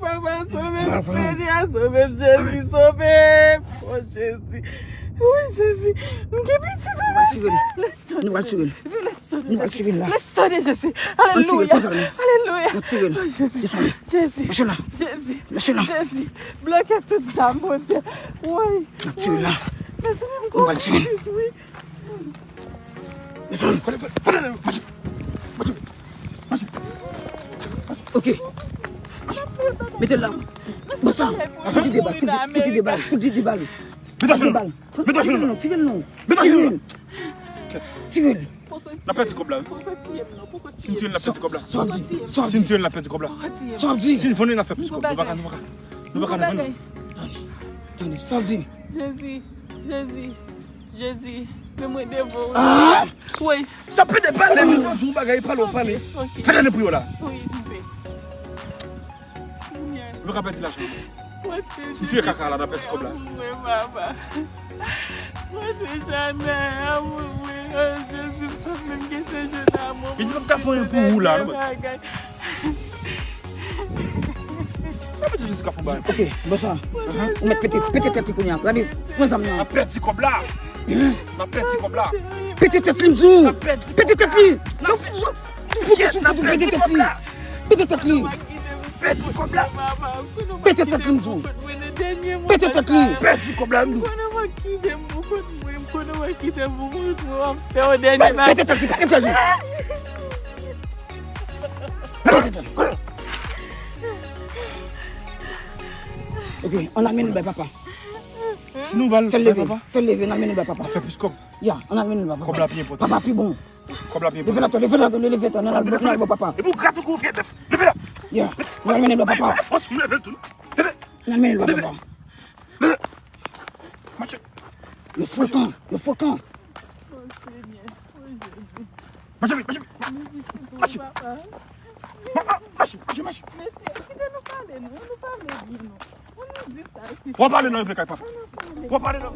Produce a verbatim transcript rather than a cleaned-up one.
Papa, sove m, Senyè, sove m, Jezi, sove m. O Jezi. Wi, Jezi. M gen pitit, wi, Mesye. Nou pral tire l. Nou pral tire l la. Lè san de Jezi. Alelouya. Alelouya. Nou tire l. O Jezi. Desann. Jezi. Mache la. Jezi. Mache la. Jezi. Bloke tout zam, Bondye. Woy. Nou tire l la. Mezanmi, m konfyiz, wi. Desann. Mache. Mache. Ok. Mete l la. Bon sa. Fout li de bal. Fout li de bal. Fout li de bal. Mete l la. Mete l la. Tire l non. Tire l non. Tire l. N ap pèdi kòb la, wi. Si n tire l, n ap pèdi kòb la. Sa w di? Si n tire l, n ap pèdi kòb la. Sa w di? Si n vann li, n ap fè plis kòb. Nou pa ka, nou pa ka. Nou pa ka vann li. Tande, tande, sa w di? Jezi, Jezi, Jezi, men mwen devan w. Ah! Wi. Sa pede pale, men mwen di w bagay, pale w pale. Ok, ok. Fè tande pou yo la. Wi, m pe. Senyè. Nou pa ka pèdi lajan. Si n tire kaka la, n ap pèdi kòb la. Mwen, papa. Mwen deja nan amour, mwen, oh, Jezi, m pa menm gen Jezi nan amour. Jezi p ap ka fè anyen pou ou la, non. Sa vle di Jezi ka fè yon bagay. Ok, bon sa. Ou mèt pete, pete tèt li kounye a. Gade, pran zam nan. N ap pèdi kòb la. N ap pèdi kòb la. Pete tèt li, m di w. N ap pèdi kòb la. Pete tèt li. N ap pete tèt li. Pete tèt li. Pèdi kòb la. Pete tèt li, m di w. Pete tèt li. Pèdi kòb la, m di w. Pete tèt li, pete tèt li. Pete tèt li. Ok, ann amenn l bay papa. Si nou ba l bay papa. Fè l leve, ann amenn l bay papa. Fè plis kòb. Ya, ann amenn l bay papa. Kòb la pi enpòtan. Papa pi bon. Kòb la pi enpòtan. Leve l atò, leve l atò, leve l atò, ann al, ann al ba papa. Epi w grape kou fye bèf. Leve la. Ya, ann amenn l bay papa. Fòs pou m leve l tou. Leve. Ann amenn l bay papa. Leve. Mache. Yo frekan, yo frekan. Mache vit, mache vit. Mache. Mache, mache, mache. Mesye, kite nou pale, non. Nou pale byen, non. Ann nou di sa, epi. W ap pale nan rive kay papa. W ap pale nan